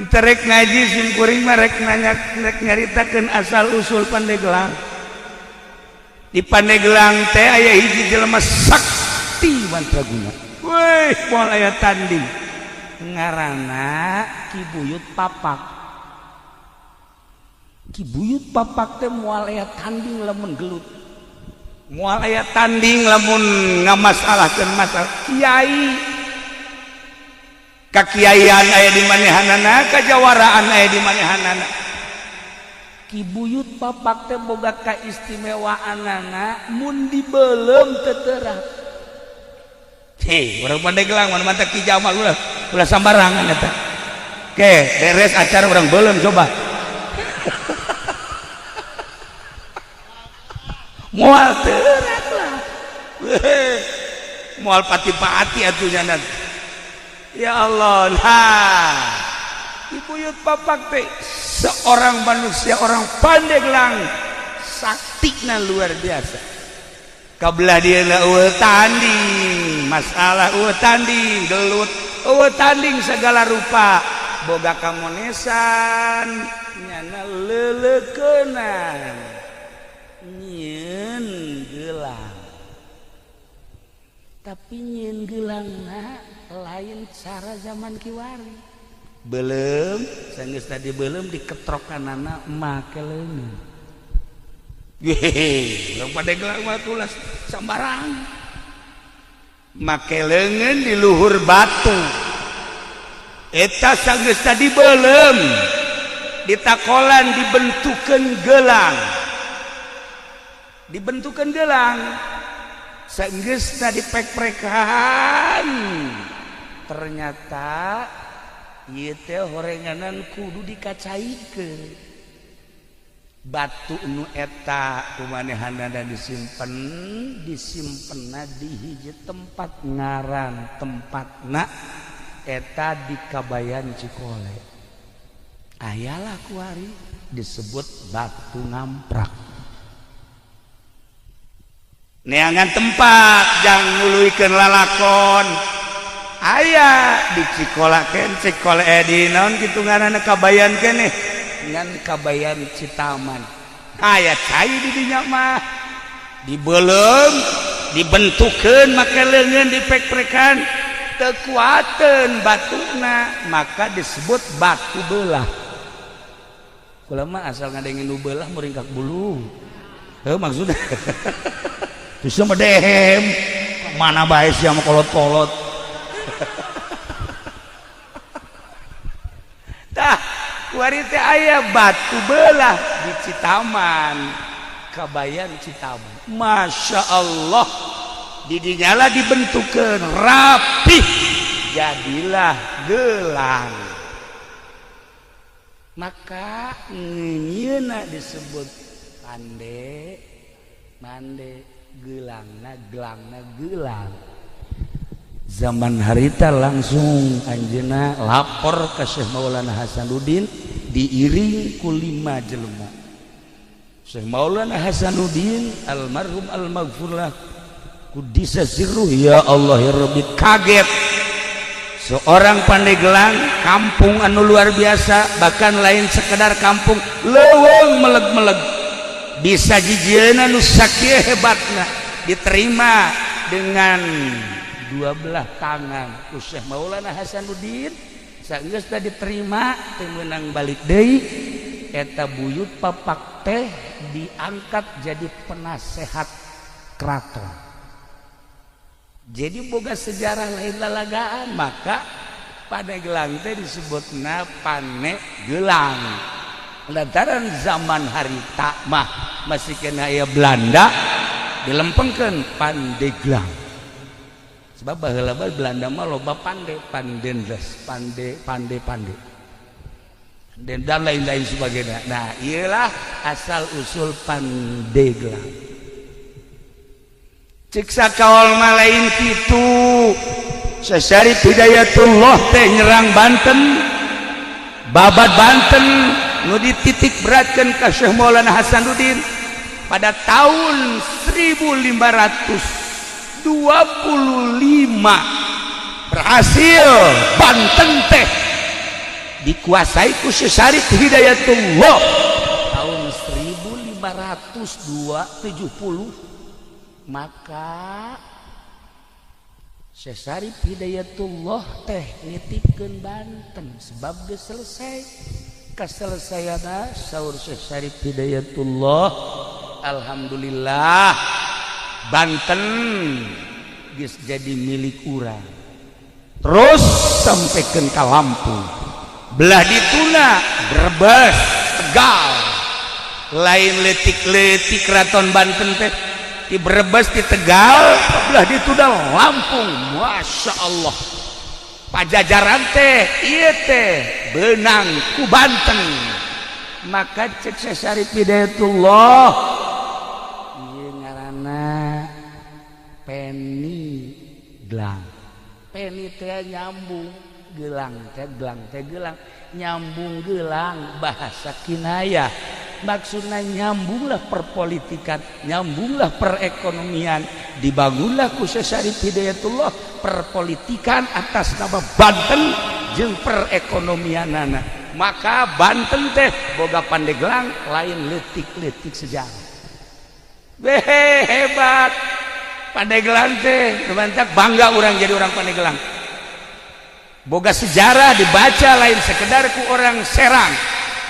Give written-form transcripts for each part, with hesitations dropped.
Terek ngaji sim kuring mah, rek nanya, rek nyaritakeun asal usul Pandeglang. Di Pandeglang teh aya hiji jelema sakti mantraguna. Weh, moal aya tanding. Ngaranna Ki Buyut Papak. Ki Buyut Papak teh moal aya tanding lamun gelut. Moal aya tanding lamun ngamasalahkeun masalah kiai. Kakiaian aya di manehanana, kajawaraan aya di manehanana. Ki Buyut Papak teh boga kaistimewaanana, mun dibelem teu teurak. Hei, urang Pandeglang mana mantap Ki Jamal, ulah ulah sambarangan eta. Oke, beres acara urang belem coba. Moal teurak lah. Moal pati-pati atuh nya. Ya Allah, nah Buyut Papak teh seorang manusia, orang Pandeglang, saktina luar biasa. Kabelah dia eueuh tanding, masalah eueuh tanding, gelut eueuh tanding segala rupa, boga kamonesan, nyana leuleukeunnan, nyieun gelang. Tapi nyieun gelangna lain cara zaman kiwari. Belum, sanggeus tadi belum diketrokanana make leungeun. Yehe, urang Pandeglang mah tulas sambarang. Make leungeun di luhur batu. Eta sanggeus tadi belum ditakolan dibentukeun gelang. Dibentukeun gelang. Sanggeusna dipek-prekan. Ternyata ieu teh horenganan kudu dikacaikeun. Batu nu eta kumanehanana disimpen, disimpenna di hiji tempat, ngaran tempatna eta di Kabayan Cikole. Ayalah kuari disebut batu ngamprak. Neangan tempat jang nuluykeun lalakon. Aya di Cikola ken Cikole di naon kitu ngaranna Kabayan keneh ngan Kabayan Citaman. Aya cai di dinya mah dibelem, dibentukeun make leungeun, dipek-prekan, teu kuateun batuna, maka disebut batu belah. Kula mah asal ngadengin nu belah muringkak bulu. Heuh, maksudna terus mah dehem mana bae sia mah kolot-kolot. Tah kuari teh aya batu belah di Citaman, Kabayan Citaman. Masya Allah, didinya lah dibentukeun rapih, jadilah gelang. Maka ngeunyeuna disebut pande mande gelangna, gelangna gelang. Zaman harita langsung anjeunna lapor ke Syekh Maulana Hasanuddin, diiring ku 5 jelema. Syekh Maulana Hasanuddin almarhum almaghfurlah kudisa sirruh, ya Allah ya Rabbi, kaget. Seorang Pandeglang, kampung anu luar biasa, bahkan lain sekedar kampung, leuweung meleg-meleg, bisa jijieuna nu sakieu hebatna, diterima dengan dua belah tangan ku Syekh Maulana Hasanuddin. Sageus teh diterima, teu meunang balik deui. Eta Buyut Papak teh diangkat jadi penasehat keraton. Jadi boga sejarah lain lalagaan, maka Pandeglang teh disebutna Panegelang. Lantaran zaman harita mah masih kena aya Belanda, dilempengkeun Pandeglang. Sebab baheula Belanda mah loba pande, pandendes, pande, pande, pande, dan lain-lain sebagainya. Nah, iyalah asal usul Pandeglang. Ciksa kaol mah lain kitu. Syarif Hidayatullah teh nyerang Banten, babat Banten nu dititik beratkan ka Syekh Maulana Hasanuddin pada tahun 1525 berhasil Banten teh. Dikuasai ku Syekh Syarif Hidayatullah tahun 1570. Maka Syekh Syarif Hidayatullah teh nitipkeun Banten sebab geus selesai. Kaselesaiana, saur Syekh Syarif Hidayatullah, "Alhamdulillah, Banten geus jadi milik urang." Terus sampaikan ke Lampung, belah dituna Brebes, Tegal, lain letik-letik Keraton Banten teh di Brebes, di Tegal, belah dituna Lampung. Masya Allah, Pajajaran teh iya teh benang ku Banten. Maka cek Syarif Hidayatullah, ieu ngaranna peni gelang. Peni teh nyambung, gelang teh gelang teh gelang, nyambung gelang, bahasa kinayah. Maksudnya nyambunglah perpolitikan, nyambunglah perekonomian. Dibangunlah ku Syarif Hidayatullah perpolitikan atas nama Banten jeung perekonomianana. Maka Banten teh boga Pandeglang, lain letik-letik sejarah. Behe, hebat Pandeglang teh. Mantap, bangga orang jadi orang Pandeglang, boga sejarah dibaca lain sekedar ku orang Serang,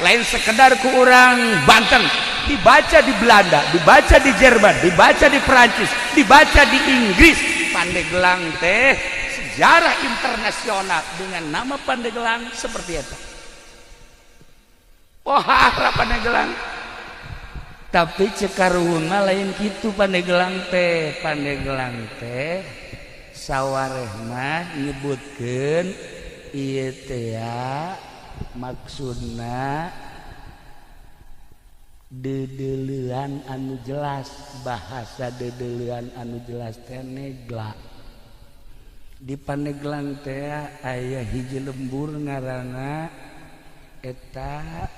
lain sekedar ku orang Banten, dibaca di Belanda, dibaca di Jerman, dibaca di Perancis, dibaca di Inggris. Pandeglang teh sejarah internasional dengan nama Pandeglang seperti itu. Wah, Pandeglang, tapi cek karuhun mah lain gitu Pandeglang teh. Pandeglang teh sawareh mah nyebutkeun ieu teh ya, maksudna dedelean anu jelas. Bahasa dedelean anu jelas teh negla. Di Pandeglang teh aya hiji lembur ngaranna eta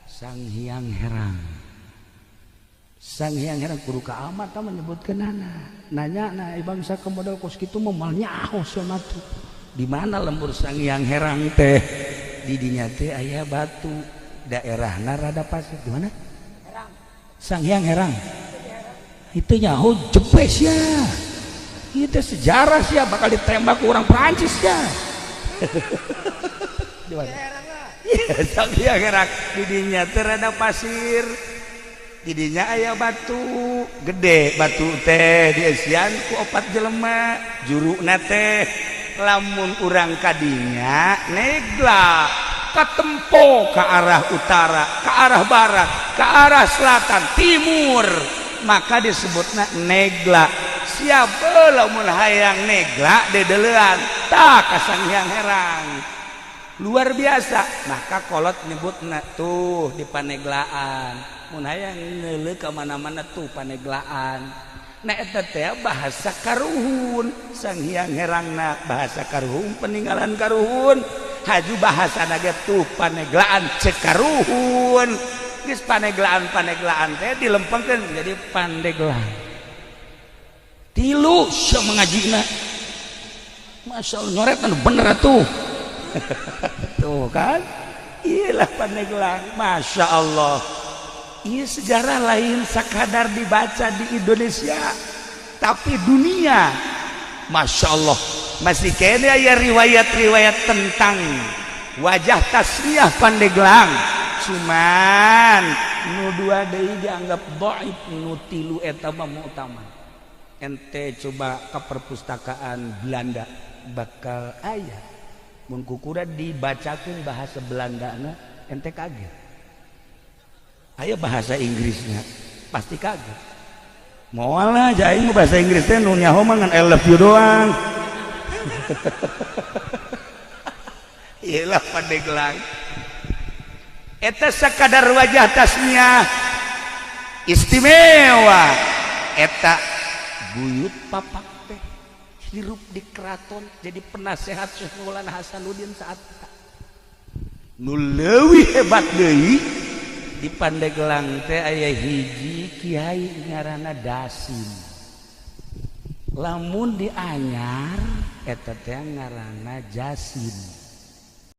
Sang Hyang Herang. Sang Hyang Herang kudu ka amat tah menyebutkeunana. Nanya na bangsa ke model kos kitu mah moal nyaho sia mah tuh. Di mana lembur Sang Hyang Herang teh? Di dinya teh aya batu, daerahna rada pasir. Di mana Sang Hyang Herang itu? Nyaho jepes ya, itu sejarah sih, bakal ditembak orang Prancis ya. Di mana? Iya, Sang Hyang Herang di dinya teh rada pasir, di dinya aya batu gede. Batu teh dieusian ku opat jelema. Juruna teh lamun urang kadinya negla, katempo ke arah utara, ke arah barat, ke arah selatan, timur, maka disebutna negla. Siapa lamun hayang negla dedelean tah ka Sang Hyang Herang. Luar biasa. Maka kolot nyebutna tuh di Paneglaan, mun hayang ngeuleuh ka mana-mana tuh Paneglaan. Nah, eta teh bahasa karuhun. Sang Hyang Herangna bahasa karuhun, peninggalan karuhun. Haju bahasa naga tuh Paneglaan cek karuhun. Geus Paneglaan, Paneglaan teh dilempengkeun jadi Pandeglang. Tilu sia mengajina. Masya Allah, nyoret anu bener atuh. Tuh kan, iyalah Pandeglang. Masya Allah. Iya, sejarah lain sekadar dibaca di Indonesia, tapi dunia. Masya Allah, masih kene aya riwayat-riwayat tentang wajah tasmiah Pandeglang. Cuman nu dua deui dianggap dhaif, nu tilu eta mah utama. Ente coba ke perpustakaan Belanda, bakal aya. Mun kukura dibacakeun bahasa Belandana, ente kaget. Aya bahasa Inggrisnya, pasti kaget. Moal lah aing bahasa Inggris teh nu nyaho mah ngan "I love you" doang. Iyalah Pandeglang. Eta sakadar wajah tasmiah istimewa. Eta buyut papak teh hirup di keraton, jadi penasehat Syekh Maulana Hasanuddin saat eta. Nu leuwih hebat deui, di Pandeglang teh aya hiji kiai ngaranna Dasim. Lamun dianyar eta teh ngaranna Jasim.